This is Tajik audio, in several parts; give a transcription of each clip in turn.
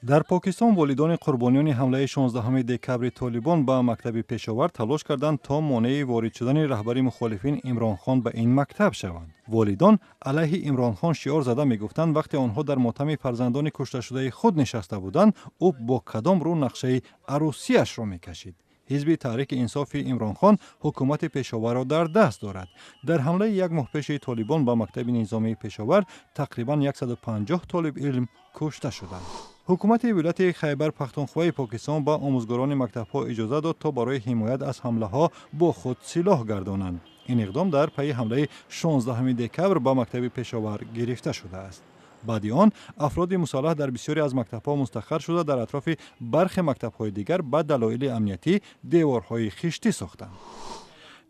Дар Покистон волидони қурбониёни ҳамлаи 16 декабри Толибон ба мактаби Пешовар талош карданд, то монеи ворид шудани раҳбари мухолифин Имронхон ба ин мактаб шаванд. Волидон алайҳи Имронхон шиор зада мегуфтанд, вақте онҳо дар мотами фарзандони кушташудаи худ нишаста буданд, ӯ бо кадом рӯ нақшаи арӯсиашро мекашид? Ҳизби Таҳрики Инсофи Имронхон ҳукумати Пешоварро дар даст дорад. Дар ҳамлаи як моҳ пеши Толибон ба мактаби низомии Пешовар тақрибан 150 толиби илм кушта шуданд. Ҳукумати вилояти Хайбар Пахтунхвои Покистон ба омӯзгорони мактабҳо иҷоза дод, то барои ҳимоят аз ҳамлаҳо бо худ силоҳ гардонанд. Ин иқдом дар пайи ҳамлаи 16 декабр ба мактаби Пешовар гирифта шудааст. Баъди он афроди мусаллаҳ дар бисёре аз мактабҳо мустақар шуда, дар атрофи бархе мактабҳои дигар ба далоили амниятӣ деворҳои хиштӣ сохтанд.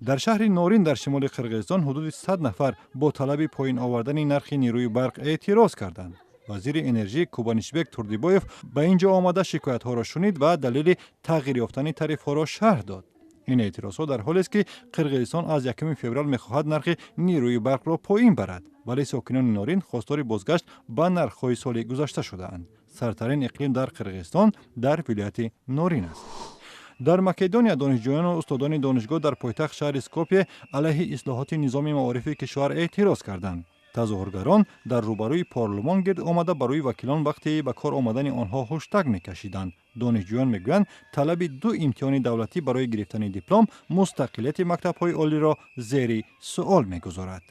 Дар шаҳри Норин дар шимоли Қирғизистон ҳудуди 100 нафар бо талаби поин овардани нархи нерӯи барқ эътироз карданд. Вазири энержӣ Кубаничбек Турдибоев ба ин ҷо омада, шикоятҳоро шунид ва далели тағйир ёфтани тарифҳоро шарҳ дод. Ин эътирозҳо дар ҳолест, ки Қирғизистон аз 1 феврал мехоҳад нархи нерӯи барқро поин барад, вале сокинони Норин хостори бозгашт ба нархҳои соли гузашта шудаанд. Сардтарин иқлим дар Қирғизистон дар вилояти Норин аст. Дар Македония донишҷӯёну устодони донишгоҳ дар пойтахт шаҳри Скопье алайҳи ислоҳоти низоми маорифи кишвар эътироз карданд. Тазоҳургарон дар рӯбарӯи парлумон гирд омада, барои вакилон вақти ба кор омадани онҳо ҳуштак мекашиданд. Донишҷӯён мегӯянд, талаби ду имтиҳони давлатӣ барои гирифтани диплом мустақилияти мактабҳои олиро зери суол мегузорад.